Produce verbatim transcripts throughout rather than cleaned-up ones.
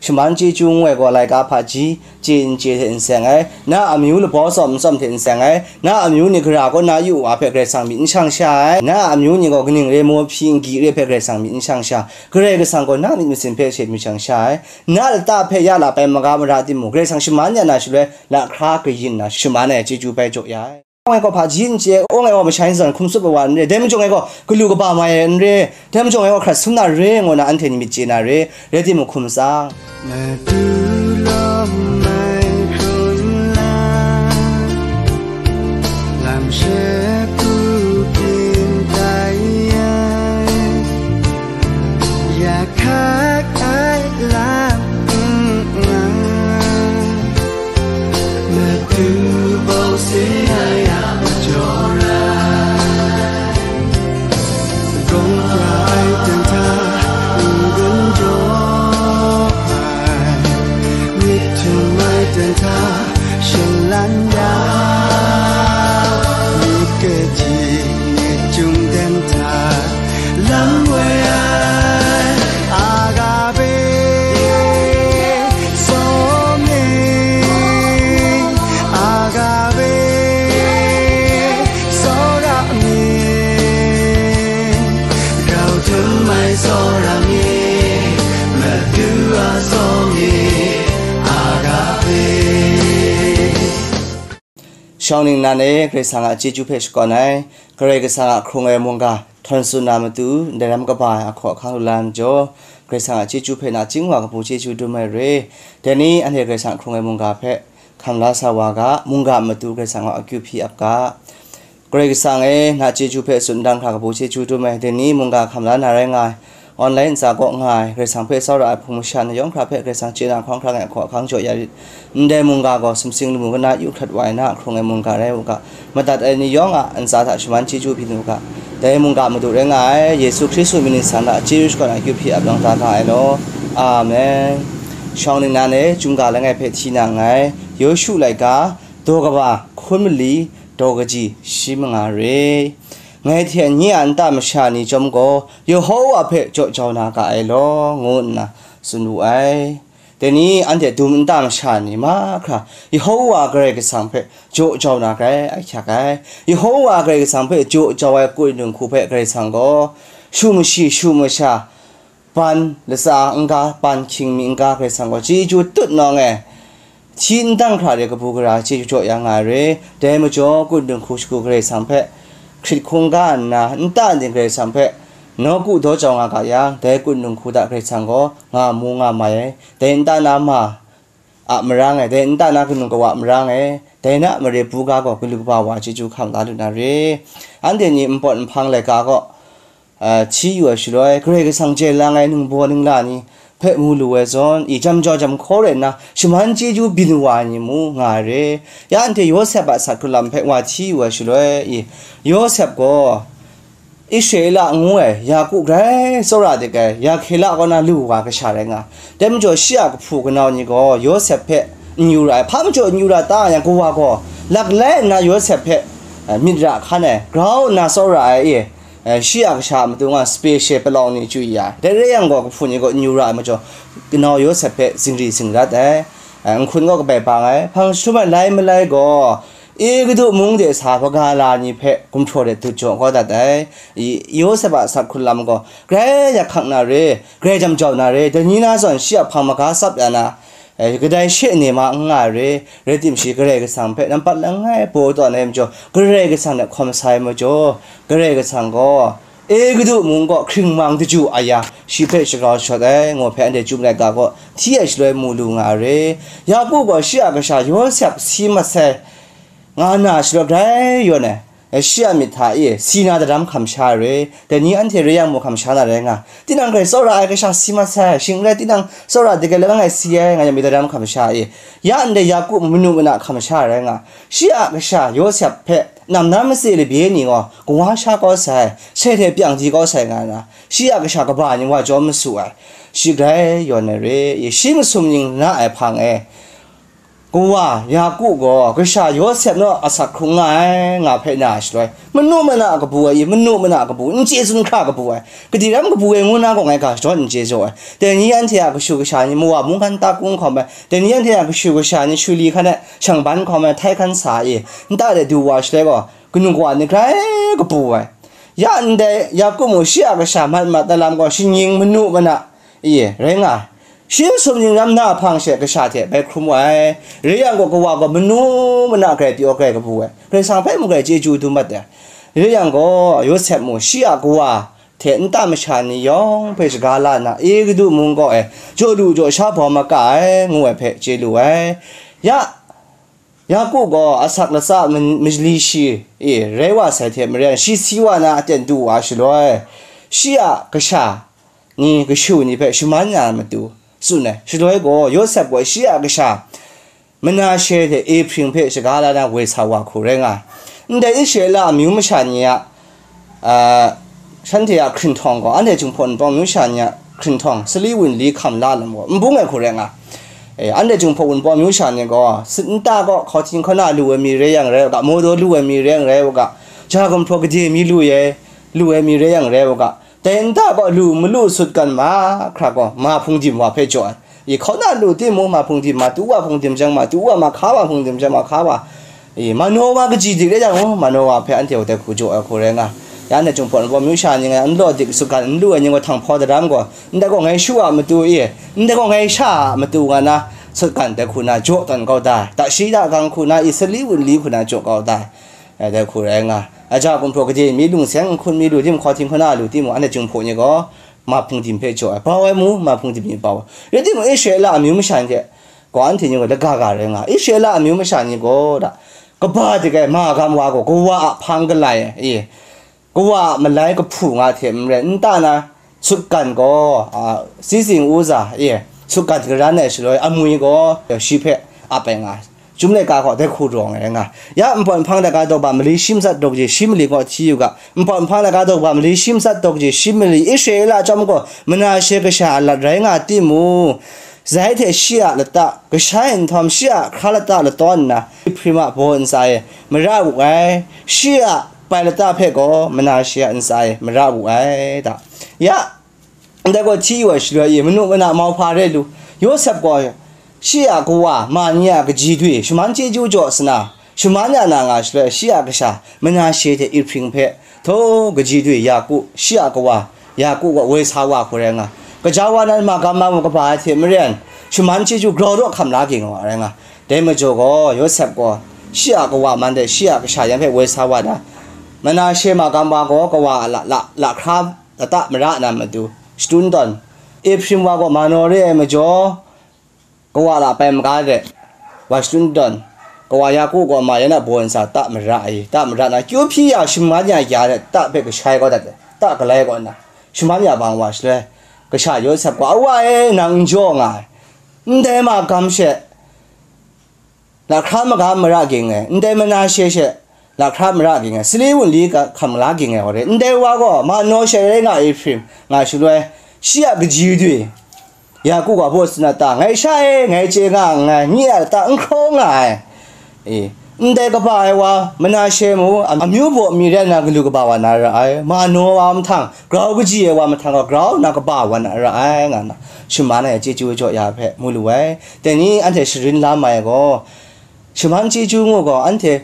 Shaman chyeju ngu ai gaw laika hpaji chye n chye hte n seng ai, na a amyu labaw tsawm n tsawm hte n seng ai, na a amyu ni gara kaw na yu wa hpe Karai Kasang myit n shang sha ai, na a amyu ni gaw kaning re maw hpyi n gyi re hpe Karai Kasang myit n shang sha, Karai Kasang gaw na myit masin hpe she myit shang sha ai, na lata hpe ya lap ai maga mara timung, Karai Kasang shaman ya na shaloi lahkra kayin na shaman ai chyeju bai jaw ya ai. Ngai gaw hpaji n chye, ngai gaw mashai n zawn hkum tsup ai wa n re, dai majaw ngai gaw galu kaba mai ai n re, dai majaw ngai gaw hkrat sum na re, ngu na anhte ni myit chye na re, rai timung hkum tsang. Madu lawm mai hkrum la, lam she ku byin tai ai, ya hkak ai lam n nga. Madu bau se ai a majaw rai, gawng hkra ai ten hta n gun jaw ai, myit htum ai ten hta shin lan ya, myit kehti myit chyum ten hta lam woi ai, agape, tsawm ni, agape, tsawra mi, grau htum ai tsawra mi, Madu a tsawm ni, agape. Shawng ningnan e, Karai Kasang a chyeju hpe shakawn ai, Karai Kasang a hkrung ai mungga htawn tsun na matu, ndai ram kaba ai ahkaw ahkang lu la ai majaw, Karai Kasang a chyeju hpe nachying wa kabu chyeju dum ai re. Dai ni anhte Karai Kasang a hkrung ai mungga hpe hkam la sa wa ga, mungga matu Karai Kasang a akyu hpyi ap ga. Karai Kasang e, na chyeju hpe tsun dang hkra kabu chyeju dum ai, dai ni mungga hkam la na rai nga ai, online ntsa kaw nga ai, Karai Kasang hpe tsawra ai hpung masha ni yawng hkra hpe Karai Kasang chye na hkawng hkra ngai hkaw ahkang jaw ya rit. Ndai mungga gaw sumsing lamu kana yu hkrat wa ai na hkrung ai mungga rai u ga, madat ai ni yawng a ntsa hta shaman chyeju byin u ga. Dai mungga madu rai nga ai, Yesu Hkristu mying ningsang hta chyeju shakawn ai akyu hpyi ap lang ta ga ai law. Amen. Shawng ningnan e, chyum ga langai hpe hti na nngai, Yawshu laika, daw kaba hkun mali, daw kaji shi manga re. Ngai hte nye a nta masha ni chyawm gaw, Yehowa hpe jaw jau na ga ai law, ngu nna tsun wu ai. Dai ni anhte dum nta masha ni mahkra Yehowa Karai Kasang hpe jaw jau na grai ahkyak ai. Yehowa Karai Kasang hpe jaw jau ai kut dinghku hpe Karai Kasang gaw shu mashi, shu masha, ban latsa n-ga, ban hkying mi n-ga, Karai Kasang gaw chyeju tut nawng e, hti n dang hkra de kabu gara chyeju jaw ya nga ai re. Dai majaw, kut dinghku shagu Karai Kasang hpe hkrit hkungga nna, nta ning Karai Kasang hpe nawku daw jau nga ga yang, dai kut dinghku hta Karai Kasang gaw nga mu nga mai ai. Dai nta na ma a marang e, dai nta na kanu kawa a marang e, dai na mare buga gaw galu kaba wa chyeju hkam la lu na re. Anhte ni npawt nhpang laika gaw, a, hti yu ai shaloi, Karai Kasang chye lang ai ningbaw ningla ni hpe mu lu ai zawn, i jam jau jam hkaw rai nna, shaman chyeju byin wa ai ni mu nga ai re. Ya anhte Yawsep a sat hkrun lam hpe wa hti yu ai shaloi, i Yawsep gaw Israela ngu ai, Yaku grai tsawra dik ai, Rahkela kaw na lu wa kasha rai nga. Dai majaw, shi a kahpu kanau ni gaw Yawsep hpe n yu ra ai, hpa majaw n yu ra ta yang, kawa gaw laklai nna Yawsep hpe, eh, myit ra hkan ai, grau nna tsawra ai, e, eh, shi a kasha a matu nga special palawng ni chyu ya ai. Dai rai yang gaw, kahpu ni gaw n yu ra ai majaw, kanau Yawsep hpe zingri zingrat ai, eh, nhkun gaw kabai bang ai, hpang jahtum ai lai malai gaw, Egutu mung de sa hpaga la ni hpe gumhpraw de dut jaw kau dat ai. I, Yawsep a sat hkrun lam gaw, grai yak hkak na re, grai jam jau na re, dai ni na zawn shi a hpang maga tsap ya na, eh, kadai she ne ma n nga ai re, rai timung shi Karai Kasang hpe nampat langai baw tawn ai majaw, Karai Kasang hte hkawm sai majaw, Karai Kasang gaw, Egutu mung gaw hkring mang daju aya, shi hpe shagrau shawt ai, ngu hpe anhte Chyum laika gaw hti ai shaloi mu lu nga ai re. Yaku gaw shi a kasha Yawsep si masai nga na shaloi grai yawn ai, shi a myit hta e si na daram hkam sha ai re. Dai ni anhte re yang mung hkam sha na rai nga. Tinang grai tsawra ai kasha si masai, shing n rai tinang tsawra dik ai langai si ai, nga yang myit daram hkam sha e. Ya ndai Yaku manu mana hkam sha ai rai nga. Shi a kasha Yawsep hpe nam na matse labye ni gaw kawa sha kau sai, sai hte pyang di kau sai nga na, shi a kasha kaba ni wa jawm masu ai, shi grai yawn ai re, shi masum ning na ai hpang e, kawa Yaku gaw kasha Yawsep naw asak hkrung nga ai, nga hpe na shaloi, manu mana kabu ai, manu mana kabu, n chye tsun hkra kabu ai, kadi ram kabu ai ngu na gaw ngai ga shadawn n chye jaw ai. Dai ni anhte a kashu kasha ni mawa mungkan ta kung hkawm ai, dai ni anhte a kashu kasha ni shuli hkan e shang ban hkawm ai, htai hkan sa ai, nta de du wa shaloi gaw, kanu kawa ni grai kabu ai. Ya ndai Yaku mung shi a kasha mat mat na lam gaw, shinggying manu mana, i, rai nga ai. Shi sumning ram na hpang she kasha hte bai hkrum wa ai. Rai yang gaw, kawa gaw manu mana grai pyaw grai kabu ai. Karai Kasang hpe mung grai chyeju dum mat ai. Rai yang gaw, Yawsep mung shi a kawa hte nta masha ni yawng hpe shaga la nna, Egutu mung kaw e jaw lu jaw sha bawm maka ai, ngu ai hpe chye lu ai. Ya, Yaku gaw asak latsa ma-, mali shi, e, rai wa sai hte maren, shi si wa na aten du wa shaloi, shi a kasha ni kashu ni hpe shaman ya ai matu tsun ai. Shaloi gaw, Yawsep gaw shi a kasha Manashe hte Ehprim hpe shaga la na woi sa wa hku rai nga ai. Ndai Israela amyu masha ni a, a, shanhte a hkrinhtawng gaw, anhte Jinghpaw Wunpawng myu sha ni a hkrinhtawng, sali wunli hkam la lam gaw, n bung ai hku rai nga. E, anhte Jinghpaw Wunpawng myu sha ni gaw, sit nta gaw, hkauhtin hkauna lu ai mi rai yang rai u ga, mawdaw lu ai mi rai yang rai u ga, ja gumhpraw gade mi lu ai, lu ai mi rai yang rai u ga, dai nta gaw lu malu sutgan mahkra gaw, ma hpung dim wa hpe jaw ai. I hkauna lu timung, ma hpung dim, ma tu wa hpung dim jang, ma tu wa, ma hka wa hpung dim jang, ma hka wa, i, Manowa kaji dik rai yang, Manowa hpe anhte gaw dai hku jaw ai hku rai nga. Ya anhte Jinghpaw Wunpawng myu sha ni ngai, n law dik sutgan n lu ai ni gaw, htanghpaw daram gaw, ndai gaw ngai shu a matu i, ndai gaw ngai sha a matu nga na, sutgan dai hku na jaw tawn kau da, dashi dagang hku na i, sali wunli hku na jaw kau da, e, dai hku rai nga. Aja gumhpraw gade mi lung seng, nhkun mi lu dim, hkauhtin hkauna lu timung, anhte Jinghpaw ni gaw, ma hpung dim hpe jaw ai, bau ai mu, ma hpung dim ni bau ai. Rai timung, Israela amyu masha ni hte gaw, anhte ni gaw lagaga rai nga. Israela amyu masha ni gaw, da, kaba dik ai magam wa gaw, kawa a hpang galai ai, e, kawa a malai kahpu nga hte maren, nta na sutgan gaw, a, seizing uza, e, sutgan garan ai shaloi, amwi gaw shi hpe ap ai nga ai. Chyum laika gaw dai hku rawng ai nga. Ya npawt nhpang laika daw ba mali shi matsat daw kaji shi mali gaw hti yu ga, npawt nhpang laika daw ba mali shi matsat daw kaji shi mali Israela chyawm gaw Manashe kasha a lat rai nga timung, zai hte shi a lata kashai nhtawm, shi a hkra lata latawn nna, Ehprim a baw ntsa e mara wu ai, shi a pai lata hpe gaw Manashe a ntsa e mara wu ai, da. Ya, ndai gaw hti yu ai shaloi e, manu mana mauhpa re lu, Yawsep gaw shi a kawa ma ni a kaji dwi shaman chyeju jaw sana, shaman ya na nga shaloi, shi a kasha Manashe hte Ehprim hpe, htaw kaji dwi Yaku, shi a kawa Yaku gaw woi sa wa hku rai nga. Kaja wa nan magam ma mung kaba ai hte maren, shaman chyeju grau daw hkam la ging wa rai nga. Dai majaw gaw, Yawsep gaw shi a kawa man de, shi a kasha yan hpe woi sa wa na, Manashe magam wa gaw kawa a la, la, lahkra lata mara na matu, shadun tawn. Ehprim wa gaw manaw re ai majaw, kawa la pai maga de, wa shadun tawn. Kawa Yaku gaw ma yan a baw ntsa ta mara ai, ta mara na, kyu hpyi ya shaman ya ya de, ta hpe kashai kau dat de, ta galai kau nna, shaman ya bang wa shaloi, kasha Yawsep gaw, "Awa e, nang n jaw nga ai, ndai magam she lahkra magam mara ging ai, ndai Manashe she lahkra mara ging ai, sali wunli ga hkam la ging ai wa re, ndai wa gaw manaw she rai nga ai, Ehprim nga shaloi, shi a kaji dwi, Yaku gaw baw tsun na ta, ngai sha e, ngai chye nga nngai, nye a lata n hkraw nga ai. E, ndai kaba ai wa, Manashe mu, amyu baw mi rai nna galu kaba wa na ra ai, manaw wa mahtang, grau kaji ai wa mahtang gaw grau nna kaba wa na ra ai, nga nna, shaman ai chyeju jaw ya hpe mu lu ai. Dai ni anhte sharin la mai gaw, shaman chyeju ngu gaw, anhte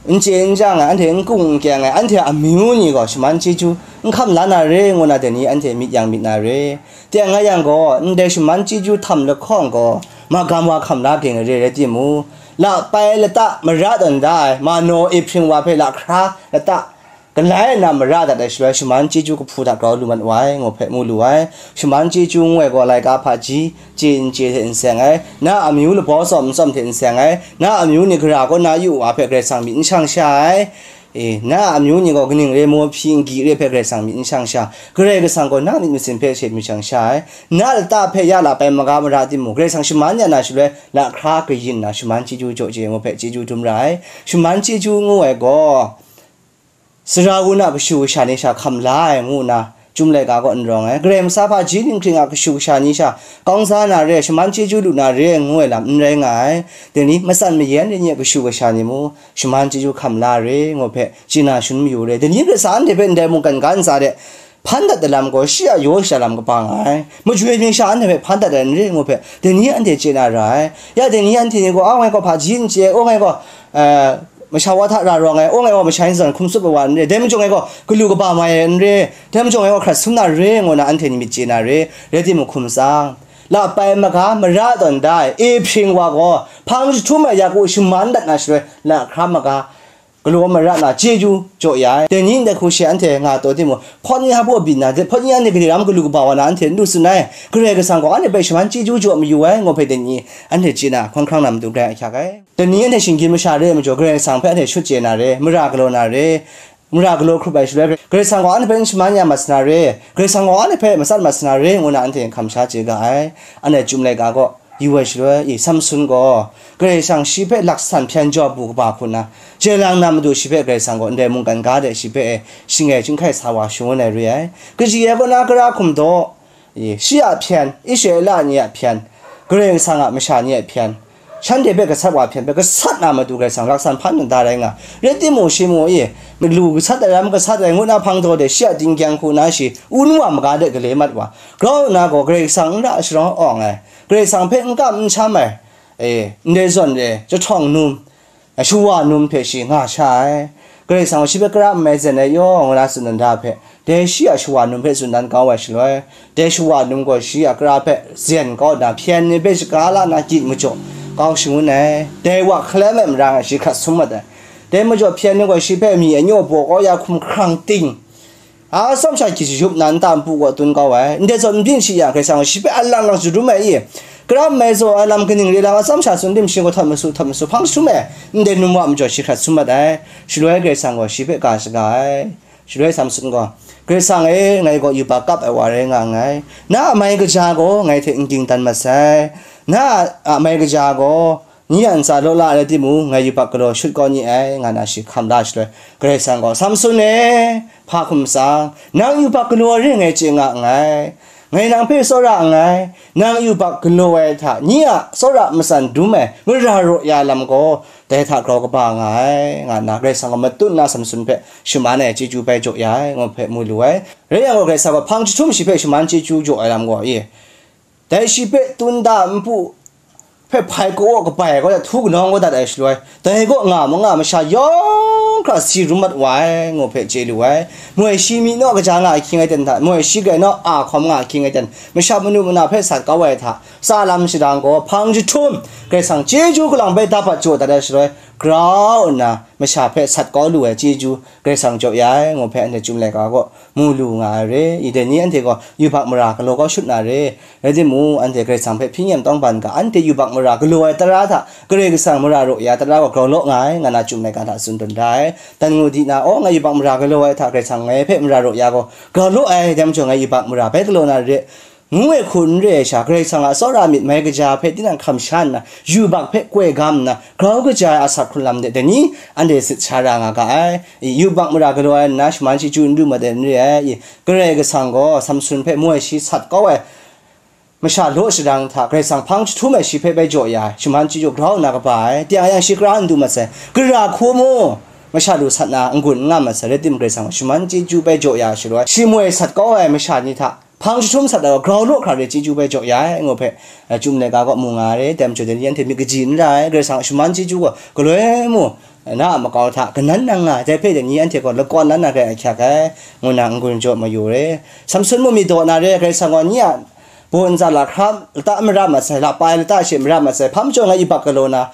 n chye n chyang ai, anhte n kung n kyang ai, anhte amyu ni gaw shaman chyeju n hkam la na re, ngu na dai ni anhte myit yang myit na re. Teng nga yang gaw, ndai shaman chyeju htam lahkawng gaw, magam wa hkam la ging ai re rai timung, lapai lata mara tawn da ai, manaw Ehprim wa hpe lahkra lata galai nna mara dat ai shaloi, shaman chyeju kahpu hta grau lu mat wa ai, ngu hpe mu lu ai. Shaman chyeju ngu ai gaw, laika hpaji, chye n chye hte n seng ai, na amyu labau tsawm n tsawm hte n seng ai, na amyu ni gara kaw na yu wa hpe Karai Kasang myit n shang sha ai. E, na amyu ni gaw kaning re, mawhpyi n gyi re hpe Karai Kasang myit n shang sha, Karai Kasang gaw na myit masin hpe she myit shang sha ai. Na lata hpe ya lapai maga mara timung, Karai Kasang shaman ya na shaloi, lahkra kayin na shaman chyeju jaw chye ngu hpe chyeju dum ra ai. Shaman chyeju ngu ai gaw, sara wun a kashu kasha ni sha hkam la ai ngu nna, Chyum laika kaw n rawng ai. Karai Kasang hpaji dinghpring a kashu kasha ni sha kawng za na re, shaman chyeju lu na re, ngu ai lam n rai nga ai. Dai ni matsan mayan re ni a kashu kasha ni mu, shaman chyeju hkam la re, ngu hpe chye na shangun mayu re. Dai ni Karai Kasang anhte hpe ndai mungkan ga ntsa de hpan dat ai lam gaw, shi a yaw sha lam kaba nga ai. Majoi mying sha anhte hpe hpan dat ai n re, ngu hpe dai ni anhte chye na ra ai. Ya dai ni anhte ni gaw, a, ngai gaw hpaji n chye, o, ngai gaw, eh, masha wa hta ra rawng ai, o, ngai gaw masha yin zawn hkum tsup ai wa n re, dai majaw ngai gaw galu kaba mai ai n re, dai majaw ngai gaw hkrat sum na re, ngu na anhte ni myit chye na re, rai timung hkum tsang, lapai maga mara tawn da ai Ehpring wa gaw hpang jahtum ai Yaku shaman dat na shaloi, lahkra maga galaw mara na chyeju jaw ya ai. Dai ni ndai hku she anhte nga taw timung, hpawt ni hpa byin na, hpawt ni anhte gade ram galu kaba wa na anhte n lu tsun ai. Karai Kasang gaw anhte hpe shaman chyeju jaw mayu ai, ngu hpe dai ni anhte chye na hkawng hkrang na matu grai ahkyak ai. Dai ni anhte shinggyim masha re ai majaw, Karai Kasang hpe anhte shut chye na re, mara galaw na re, mara galaw hkrup ai shaloi, Karai Kasang gaw anhte hpe n shaman ya mat sa na re, Karai Kasang gaw anhte hpe matsat mat sa na re, ngu na anhte hkam sha chye ga ai. Anhte Chyum laika kaw yu ai shaloi, i, Samsun gaw Karai Kasang shi hpe laksan hpyen jaw bu kaba hku nna, chye lang na matu shi hpe Karai Kasang gaw ndai mungkan ga de shi hpe e shingai chyinghkai sa wa shangun ai re ai. Kaji ai kaw na kara hkum daw, i, shi a hpyen, Israela ni a hpyen, Karai Kasang a masha ni a hpyen, shanhte hpe gasat wa hpyen hpe gasat na matu Karai Kasang laksan hpan n da rai nga. Rai timung, shi mung, i, malu gasat ai ram gasat ai ngu na hpang daw de shi a tingkyang hku na shi un wa maga de gale mat wa, grau nna gaw Karai Kasang n ra sharawng awng ai, Karai Kasang hpe n kam n sham ai, e, ndai zawn re, jahtawng num, shawa num hpe shi nga sha ai. Karai Kasang gaw shi hpe kara n mai zen ai yaw, ngu na tsun dan da hpe, dai shi a shawa num hpe tsun dan kau ai shaloi, dai shawa num gaw shi a kara hpe zen kau nna, hpyen ni hpe shaga la nna gyit majaw kau shangun ai. Dai wa hkalem ai mara nga shi hkrat sum mat ai. Dai majaw hpyen ni gaw shi hpe myi anyaw baw kau ya hkum hkrang ting, a atsawm sha hkyit shayup nna nta npu kaw tun kau ai. Ndai zawn n byin shi yang, Karai Kasang gaw shi hpe a lang lang sharum ai i, kara n mai zaw ai lam kaning re lang, atsawm sha tsun tim shi gaw htawt masu, htawt masu, hpang jahtum e, ndai num wa majaw shi hkrat sum mat ai. Shaloi Karai Kasang gaw shi hpe ga shaga ai. Shaloi Samsun gaw, Karai Kasang e, ngai gaw yubak kap ai wa rai nga nngai. Na a mai kaja gaw ngai hte n ging dan mat sai. Na a mai kaja gaw, ni a ntsa law la ai rai timung, ngai yubak galaw shut kau ni ai, nga na shi hkam la shaloi, Karai Kasang gaw, Samsun e, hpa hkum tsang, nang yubak galaw ai re ngai chye nga nngai. Ngai nang hpe tsawra nngai. Nang yubak galaw ai hta, ni a tsawra matsan dum ai mara raw ya lam gaw, dai hta grau kaba nga ai, nga nna Karai Kasang gaw matut nna Samsun hpe shaman ai chyeju bai jaw ya ai, ngu hpe mu lu ai. Rai yang gaw, Karai Kasang gaw hpang jahtum shi hpe shaman chyeju jaw ai lam gaw, i, dai shi hpe tun da npu hpe hpai kaw kabai ai kaw hta htu kanawng kau dat ai shaloi, dai kaw nga ma nga masha yawng hkra si rum mat wa ai, ngu hpe chye lu ai. Moi shi myi naw kaja nga ahkying ai ten hta, moi shi grai naw a hkawm nga ahkying ai ten, masha manu mana hpe sat kau ai hta, tsa lam shadang gaw hpang jahtum Karai Kasang chyeju kalang bai dapat jaw dat ai shaloi, grau nna masha hpe sat kau lu ai chyeju Karai Kasang jaw ya ai, ngu hpe anhte Chyum laika kaw mu lu nga ai re. I, dai ni anhte gaw yubak mara galaw kau shut na re. Rai timung, anhte Karai Kasang hpe hpyi nyem tawng ban ga, anhte yubak mara galaw ai tara hta Karai Kasang mara raw ya tara gaw grau law nga ai, nga na Chyum laika hta tsun dun da ai. Dan ngu di na, aw, ngai yubak mara galaw ai hta Karai Kasang ngai hpe mara raw ya gaw grau law ai, dai majaw ngai yubak mara bai galaw na re, ngu ai hku n re ai sha, Karai Kasang a tsawra myit mai kaja hpe tinang hkam sha nna, yubak hpe koi gam nna, grau kaja ai asak hkrun lam de, dai ni anhte sit sha ra nga ga ai. I, yubak mara galaw ai nna, shaman chyeju n lu mat ai n re ai. I, Karai Kasang gaw Samsun hpe moi shi sat kau ai masha law shadang hta, Karai Kasang hpang jahtum ai shi hpe bai jaw ya ai, shaman chyeju grau nna kaba ai. Tinang yang shi kara n du mat sai, gara hku mu, masha lu sat na n-gun n nga mat sai, rai timung, Karai Kasang gaw shaman chyeju bai jaw ya ai shaloi, shi moi sat kau ai masha ni hta, hpang jahtum sat ai gaw grau law hkra re chyeju bai jaw ya ai, ngu hpe, eh, Chyum laika kaw mu nga ai re. Dai majaw, dai ni anhte myit kaji n ra ai, Karai Kasang a shaman chyeju gaw galoi mu, na a makau hta kanan nang nga ai, dai hpe dai ni anhte gaw lakawn lan na grai ahkyak ai, ngu na n-gun jaw mayu re. Samsun mung myit daw na re, Karai Kasang gaw ni a baw ntsa lahkra lata mara mat sai, lapai lata she mara mat sai, hpa majaw ngai yubak galaw na,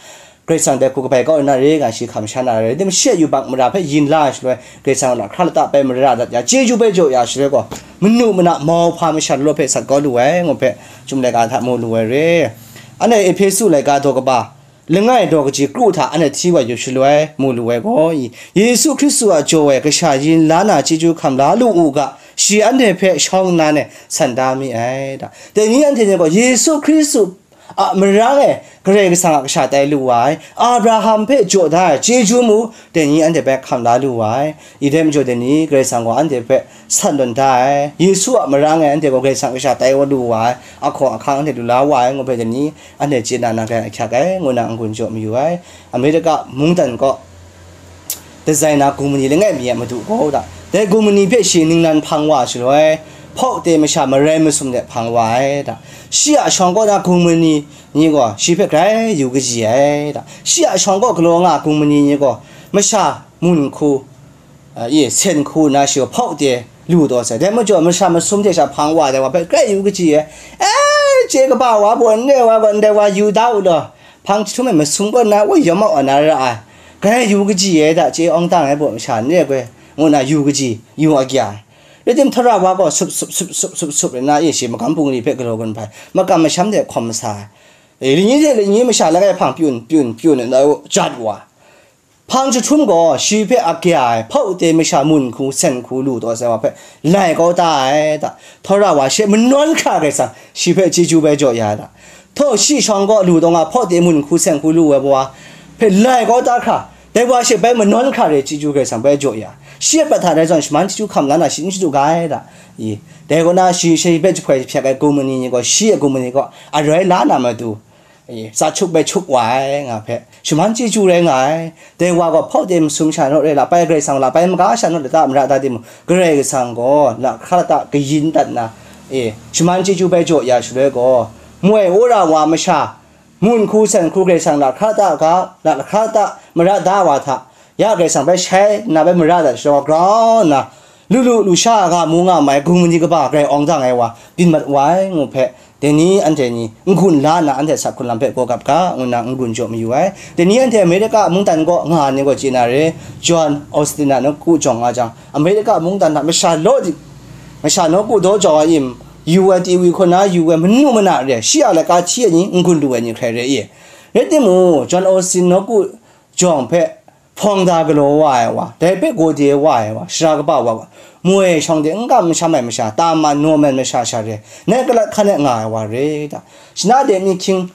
Karai Kasang dai hku kabai kau na re, nga shi hkam sha na re. Rai timung, shi a yubak mara hpe yin la ai shaloi, Karai Kasang a lahkra lata bai mara dat ya, chyeju bai jaw ya ai shaloi gaw, manu mana mauhpa masha law hpe sat kau lu ai, ngu hpe Chyum laika hta mu lu ai re. Anhte Ehpesu laika daw kaba langai daw kaji kru hta anhte hti wa yu shaloi, mu lu ai gaw, i, Yesu Hkristu a jaw ai kasha yin la na chyeju hkam la lu u ga, shi anhte hpe shawng nnan e san da mi ai, da. Dai ni anhte ni gaw Yesu Hkristu a marang e Karai Kasang a kasha tai lu wa ai, Abraham hpe jaw da ai chyeju mung dai ni anhte hpe hkam la lu wa ai. I dai majaw dai ni Karai Kasang gaw anhte hpe san tawn da ai. Yesu a marang e anhte gaw Karai Kasang kasha tai wa lu wa ai, ahkawng ahkang anhte lu la wa ai, ngu hpe dai ni anhte chye na na grai ahkyak ai, ngu na n-gun jaw mayu ai. Amerika mungdan kaw designer gumani langai mi a madu gaw da, dai gumani hpe shi ningnan hpang wa shaloi, hpawk de masha marai masum de hpang wa ai da. Shi a shawng kaw na gumani ni gaw shi hpe grai yu kaji ai da. Shi a shawng kaw galaw nga gumani ni gaw masha mun hku, a, i sen hku na shi gaw hpawk de lu taw sai. Dai majaw masha masum hte sha hpang wa dai wa hpe grai yu kaji ai. E, chye kaba wa baw ndai wa gaw ndai wa yu da u law, hpang jahtum e masum kaw na wa yawm a wa na ra ai. Grai yu kaji ai da, chye awng tang ai baw masha ni e goi, ngu na yu kaji, yu a kya. Rai tim, tara wa gaw sup sup sup sup sup sup rai na, e shi magam bungli hpe galaw gun hpai, makam masham de hkawm masa ai. E, lani hte lani masha langai hpang pyun, pyun, pyun na u, jat wa. Hpang jahtum gaw shi hpe a kya ai, hpawk de masha mun hku, sen hku lu taw sai wa hpe lai kau ta ai da. Tara wa she manawn hkra Karai Kasang shi hpe chyeju bai jaw ya ai da. Htaw shi shawng gaw lu taw nga hpawk de mun hku, sen hku lu ai wa hpe lai kau ta hkra, dai wa she bai manawn hkra re chyeju Karai Kasang bai jaw ya. Shi a prat hta rai zawn shaman chyeju hkam la na shi n shadu ga ai da. I, dai kaw na shi, shi hpe jahpoi jahpyak ai gumani ni gaw shi a gumani gaw aroi la na matu, e, sa chup bai chup wa ai nga hpe shaman chyeju rai nga ai. Dai wa gaw hpawk de masum sha naw re, la pai Karai Kasang, la pai maga sha naw lata mara ta timung, Karai Kasang gaw lahkra ta kayin dat na, e, shaman chyeju bai jaw ya shaloi gaw, moi wora wa masha, mun hku, sen hku Karai Kasang lahkra ta ga, lahkra ta mara da wa hta, ya Karai Kasang bai shai nna bai mara dat shaloi gaw, grau nna, lu lu lu sha nga mu nga mai gumani kaba grai awng dang ai wa byin mat wa ai, ngu hpe, dai ni anhte ni n-gun la nna anhte sak hkrun lam hpe gaw gap ga, ngu nna n-gun jaw mayu ai. Dai ni anhte Amerika mungdan kaw nga ai ni gaw chye na re, John Austin a nawku jawng nga jang, Amerika mungdan hta masha law di, masha nawku daw jau ai im, yu ai, T V hkaw na yu ai, manu mana re, shi a laika hti ai ni, n-gun lu ai ni hkrai re i. Rai timung, John Austin nawku jawng hpe hpawng da galaw wa ai wa, dai hpe gawde wa ai wa, sara kaba wa, moi shawng de n kam n sham ai masha, Tama Norman masha sha re, nai kalat hkan e nga ai wa re da. Shana de mi hkying,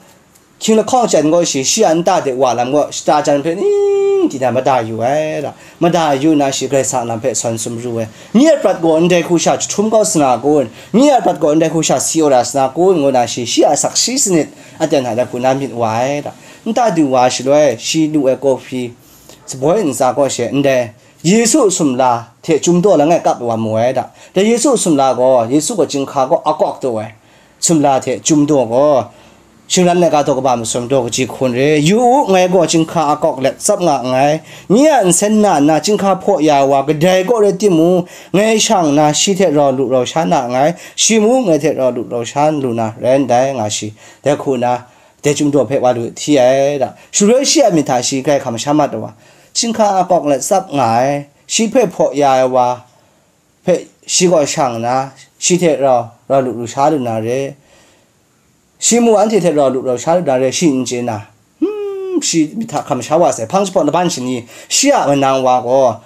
hkying lahkawng chyan gaw shi, shi a nta de wa lam gaw shata jan hpe ning di na mada yu ai da. Mada yu na shi Karai Kasang lam hpe sawn sumru ai. Myi a prat gaw ndai hku sha jahtum kau sa na kun, myi a prat gaw ndai hku sha si wa ra sa na kun, ngu na shi, shi a sakshi sanit aten hta dai hku na myit wa ai da. Nta du wa shaloi, shi lu ai kawhpri saboi ntsa kaw she ndai Yesu sumla hte chyum daw langai kap wa mu ai da. Dai Yesu sumla gaw, Yesu gaw chyinghka kaw akawk taw ai sumla hte chyum daw gaw, shingran laika daw kaba masum daw kaji hkun re. Yu u, ngai gaw chyinghka akawk let tsap nga nngai. Nye a nsen na nna chyinghka hpaw ya ai wa kadai kaw rai timung, ngai shang nna shi hte rau lu rau sha na nngai, shi mung ngai hte rau lu rau sha lu na rai ndai, nga shi. Dai hku na, dai chyum daw hpe wa lu hti ai da. Shaloi shi a myit hta shi grai hkam sha mat ai wa, chyinghka akawk let tsap nga ai, shi hpe hpaw ya ai wa hpe shi gaw shang nna, shi hte rau, rau lu lu sha lu na re, shi mung anhte hte rau lu rau sha lu na re, shi n chye na, hmm, shi myit hta hkam sha wa sai, hpang jahpawt laban shani, shi a manang wa gaw,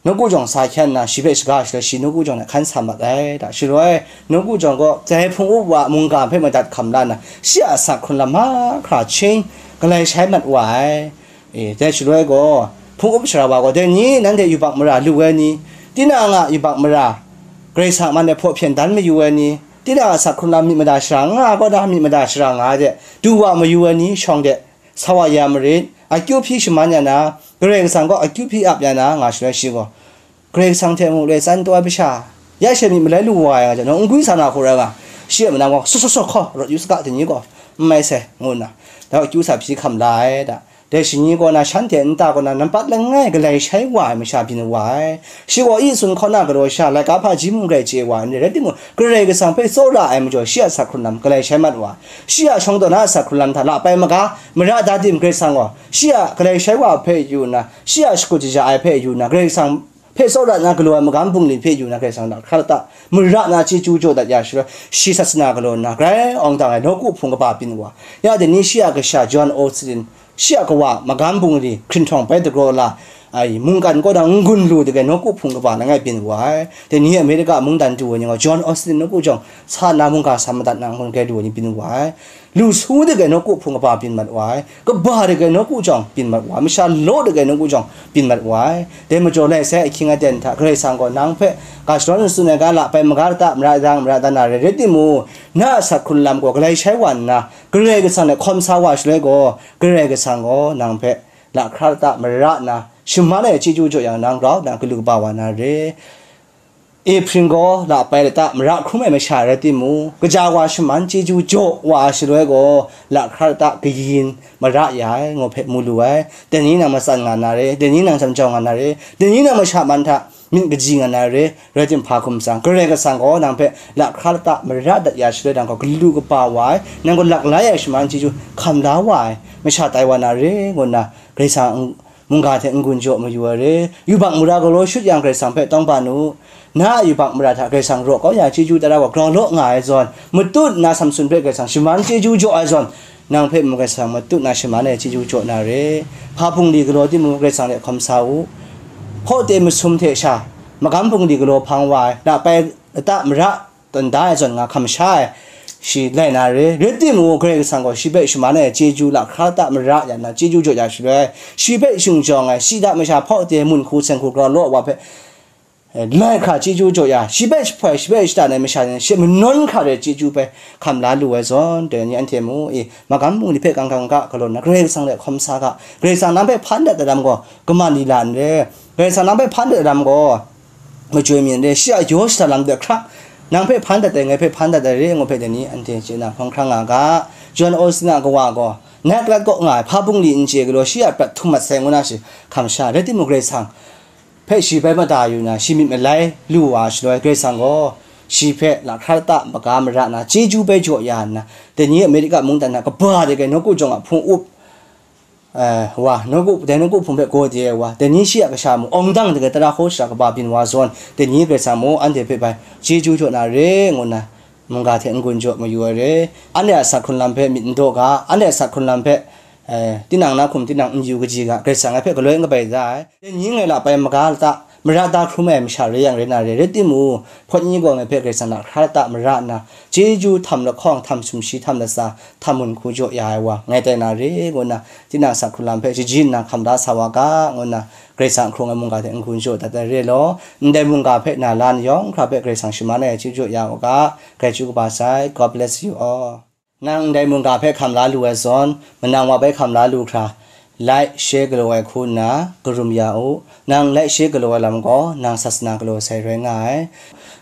nawku jawng sa hkyan nna, shi hpe shaga shaloi, shi nawku jawng hte hkan sa mat ai da. Shaloi, nawku jawng gaw, dai hpung up wa mungga hpe madat hkam la nna, shi a asak hkrun lam mahkra hkying galai shai mat wa ai. E, dai shaloi gaw, hpung up sara wa gaw, dai ni nanhte yubak mara lu ai ni, tinang a yubak mara, Karai Kasang a man e hpaw hpyen dan mayu ai ni, tinang a asak hkrun lam myit mada shara nga ai kaw na, myit mada shara nga ai de, du wa mayu ai ni shawng de, sa wa ya marit, akyu hpyi shaman ya na, Karai Kasang kaw akyu hpyi ap ya na, nga shaloi shi gaw, Karai Kasang hte mung loi tsan taw ai masha, ya she myit malai lu wa ai nga jang, nang n gwi sa na hku rai nga, shi a manang gaw, "Saw, saw, saw, hkaw, rawt yu saga, dai ni gaw, n mai sai," ngu nna, dai gaw akyu sa hpyi hkam la ai da. Dai shani kaw na, shanhte nta kaw na, nampat langai galai shai wa ai masha byin wa ai. Shi gaw i tsun hkaw na galaw sha, laika hpaji mung grai chye wa ai ni rai timung, Karai Kasang hpe tsawra ai majaw, shi a asak hkrun lam galai shai mat wa ai. Shi a shawng taw na asak hkrun lam hta la pai maga, mara da tim Karai Kasang gaw, shi a galai shai wa hpe yu nna, shi a shakut shaja ai hpe yu nna, Karai Kasang hpe tsawra nna galaw ai magam bungli hpe yu nna, Karai Kasang lahkra ta mara na chyeju jaw dat ya shaloi, shi sasana galaw nna, grai awng dang ai nawku hpung kaba byin wa. Ya dai ni shi a kasha John Austin, shi a kawa magam bungli hkrinhtawng bai dagraw la, Ai, mungkan kaw na n-gun lu dage nawku hpung kaba langai byin wa ai. Dai ni Amerika mungdan du ai ni gaw, John Austin nawku jawng sa nna mungga sa madat na n-gun grai lu ai ni byin wa ai. Lu su dage nawku hpung kaba byin mat wa ai. Kaba dage nawku jawng byin mat wa ai. Masha law dage nawku jawng byin mat wa ai. Dai majaw lai sai ahkying aten hta, Karai Kasang gaw nang hpe ga shadawn n tsun ai ga, la pai maga lata mara dang mara dan na rai, rai timung, na a asak hkrun lam gaw galai shai wa nna, Karai Kasang hte hkawm sa wa shaloi gaw, Karai Kasang gaw nang hpe lahkra lata mara nna, shaman ai chyeju jaw yang nang grau nna galu kaba wa na re. Ehpring gaw la pai lata mara hkrum ai masha rai timung, kaja wa shaman chyeju jaw wa ai shaloi gaw, lahkra lata kayin mara ya ai, ngu hpe mu lu ai. Dai ni nang matsan nga na re, dai ni nang jam jau nga na re, dai ni nang masha man hta myit kaji nga na re, rai tim hpa hkum tsang, Karai Kasang gaw nang hpe lahkra lata mara dat ya shaloi, nang gaw galu kaba wa ai, nang gaw laklai ai shaman chyeju hkam la wa ai masha tai wa na re, ngu nna Karai Kasang mungga hte n-gun jaw mayu ai re. Yubak mara galaw shut yang Karai Kasang hpe tawngban u. Na a yubak mara hta Karai Kasang raw kau ya chyeju tara gaw grau law nga ai zawn, matut nna Samsun hpe Karai Kasang shaman chyeju jaw ai zawn, nang hpe mung Karai Kasang matut nna shaman ai chyeju jaw na re. Hpa bungli galaw timung Karai Kasang hte hkawm sa u. Hpawte masum hte sha, magam bungli galaw hpang wa ai, la pai lata mara tawn da ai zawn nga hkam sha ai, shi lai na re. Rai timung, Karai Kasang gaw shi hpe shaman ai chyeju lahkra lata mara ya nna chyeju jaw ya shaloi, shi hpe shing jawng ai, shi da masha hpawte mun hku seng hku grau law wa hpe, eh, lai hkra chyeju jaw ya, shi hpe jahpoi, shi hpe shatan ai masha ni shi manawn hkra rai chyeju hpe hkam la lu ai zawn, dai ni anhte mu, e, magam bungli hpe kang kang ga galaw nna, Karai Kasang hte hkawm sa ga, Karai Kasang nang hpe hpan dat ai lam gaw, kaman lila n re, Karai Kasang nang hpe hpan dat ai lam gaw, majoi myin re, shi a yaw shada lam de hkrak, nang hpe hpan dat ai, ngai hpe hpan dat ai re, ngu hpe dai ni anhte chye na hkawng hkrang nga ga. John Austin a kawa gaw, nai kalat kaw nga ai, hpa bungli n chye galaw, shi a prat htum mat sai ngu na shi hkam sha, rai timung, Karai Kasang hpe shi bai mada yu na, shi myit malai lu wa shaloi, Karai Kasang gaw shi hpe lahkra lata maga mara na chyeju bai jaw ya nna, dai ni Amerika mungdan na kaba de gai nawku jawng a hpung up, eh, wa, nawku, dai nawku hpung hpe gaw de ai wa, dai ni shi a kasha mung awng dang de gai tara hkaw shara kaba byin wa zawn, dai ni Karai Kasang mung anhte hpe bai chyeju jaw na re, ngu nna mungga hte n-gun jaw mayu ai re. Anhte a asak hkrun lam hpe myit n daw ga, anhte a asak hkrun lam hpe, eh, tinang na hkum tinang n yu kaji ga, Karai Kasang ngai hpe galoi n kabai za ai. Dai ni ngai la pai maga lata mara da hkrum ai masha rai yang rai na re, rai timung, hpawt ni gaw ngai hpe Karai Kasang lahkra lata mara nna, chyeju htam lahkawng, htam sumshi, htam latsa, htam mun hku jaw ya ai wa ngai tai na re, ngu nna tinang asak hkrun lam hpe shaji nna hkam da sa wa ga, ngu nna Karai Kasang hkrung ai mungga hte n-gun jaw dat ai re law, ndai mungga hpe na la ni yawng hkra hpe Karai Kasang shaman ai chyeju jaw ya u ga, grai chyeju kaba sai. God bless you all. Nang ndai mungga hpe hkam la lu ai zawn, manang wa bai hkam la lu hkra, like, share galaw ai hku nna karum ya u. Nang like, share galaw ai lam gaw, nang sasana galaw sai rai nga ai.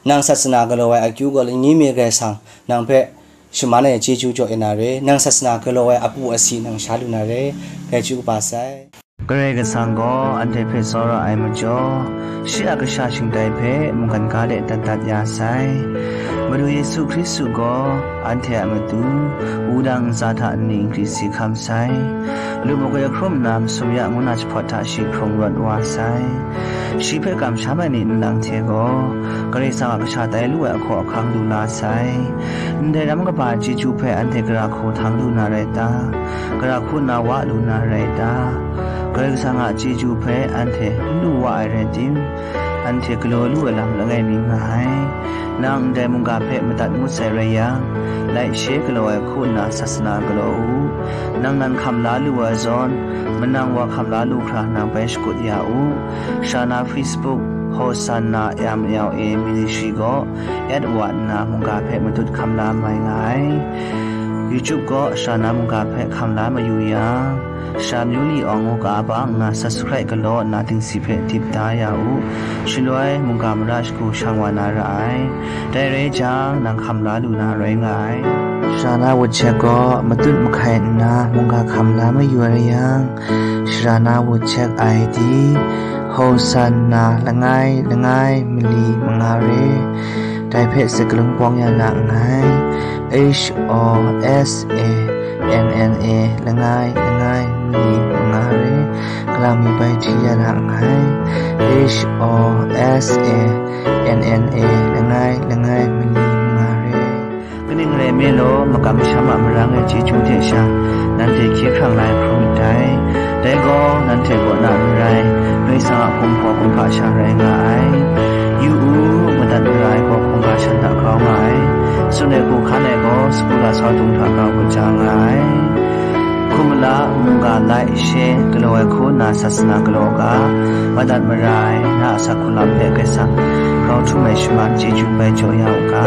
Nang sasana galaw ai akyu gaw, lani mi Karai Kasang nang hpe shaman ai chyeju jaw ya na re, nang sasana galaw ai apu asi nang sha lu na re, grai chyeju kaba sai. Karai Kasang gaw anhte hpe tsawra ai majaw, shi a kasha shingtai hpe mungkan ga de dat dat ya sai. Madu Yesu Hkristu gaw anhte a matu, wudang ntsa hta nni nkri si hkam sai. Lupmuk e hkrum nna masum ya ngu na jahpawt hta shi hkrung rawt wa sai. Shi hpe kamsham ai ni nlang hte gaw, Karai Kasang a kasha tai lu ai ahkaw ahkang lu la sai. Ndai ram kaba ai chyeju hpe anhte gara hku htang lu na rai ta? Gara hku nna wa lu na rai ta? Karai Kasang a chyeju hpe anhte n lu wa ai rai tim, anhte galaw lu ai lam langai mi nga ai. Nang ndai mungga hpe madat ngut sai rai yang, like, share galaw ai hku nna sasana galaw u. Nang nan hkam la lu ai zawn, manang wa hkam la lu hkra nang bai shakut ya u. Shana Facebook, Hosanna M L A Ministry gaw, at wa nna mungga hpe matut hkam la mai nga ai. YouTube gaw Shana mungga hpe hkam la mayu yang, Sha Myu Li Awng u ga bang nna subscribe galaw nna dingsi hpe dip da ya u. Shaloi mungga mara shagu shang wa na ra ai. Dai rai jang, nang hkam la lu na rai nga ai. Shana WhatsApp gaw matut mahkai nna mungga hkam la mayu ai rai yang, Shana WhatsApp I D, Hosanna langai langai mali manga re. Dai hpe sakalun pawng ya na nngai. H O S A N N A langai langai mali manga re. Kalang mi bai hti ya na nngai. H O S A N N A langai langai mali manga re. Ning rai me law, makam masham a marang e chyeju hte sha, nanhte hkye hkrang lai hkrum ndai. Dai gaw, nanhte kaw na n rai, Karai Kasang a kumhpaw kumhpa sha rai nga ai. Yu u, madat mara ai gaw hkungga shan hta grau nga ai. Tsun ai hku hkan ai gaw, sagu lasau dung hta grau kaja nga ai. Hkum mala, mungga, lai, she, galaw ai hku nna sasana galaw u ga, madat mara ai, na a asak hku lam hpe Karai Kasang grau htum ai shaman chyeju bai jaw ya u ga.